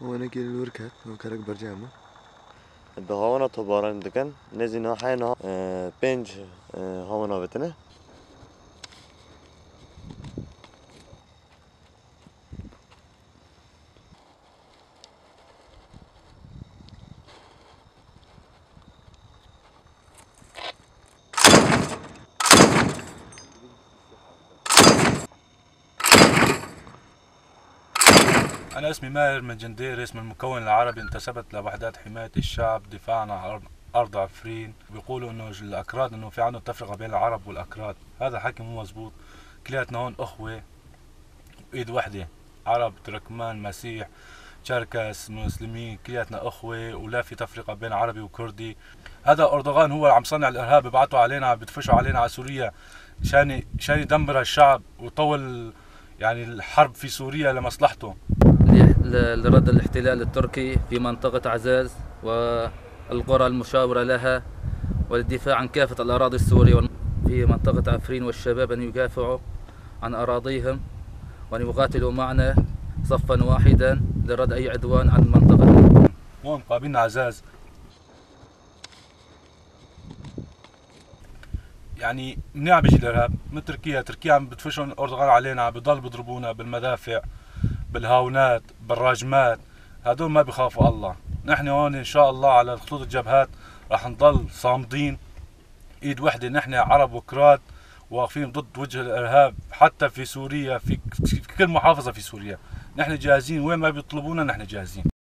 هون الوركات كرك برجامة. بهاونا تبارن دكن نزينا حينا بنج هاونا بتنه. أنا اسمي ماهر من جنديرس، من المكون العربي، انتسبت لوحدات حماية الشعب دفاعا عن أرض عفرين. بيقولوا إنه الأكراد إنه في عندهم تفرقة بين العرب والأكراد، هذا حكي مو مزبوط. كلياتنا هون أخوة وإيد وحدة، عرب، تركمان، مسيح، شركس، مسلمين، كلياتنا أخوة ولا في تفرقة بين عربي وكردي. هذا أردوغان هو عم صنع الإرهاب، ببعثوا علينا، بتفشوا علينا على سوريا شان يدمر الشعب ويطول يعني الحرب في سوريا لمصلحته. لرد الاحتلال التركي في منطقة عزاز والقرى المشاورة لها والدفاع عن كافة الأراضي السورية في منطقة عفرين، والشباب أن يدافعوا عن أراضيهم وأن يقاتلوا معنا صفا واحدا لرد أي عدوان عن المنطقة. هون قابلنا عزاز، يعني منين عم بيجي الإرهاب؟ من تركيا. تركيا عم بتفشهم أردوغان علينا، عم بضل بيضربونا بالمدافع، بالهاونات، بالراجمات. هدول ما بخافوا الله. نحن هون إن شاء الله على خطوط الجبهات رح نضل صامدين، إيد وحدة، نحن عرب وكراد واقفين ضد وجه الإرهاب حتى في سوريا، في كل محافظة في سوريا. نحن جاهزين، وين ما بيطلبونا نحن جاهزين.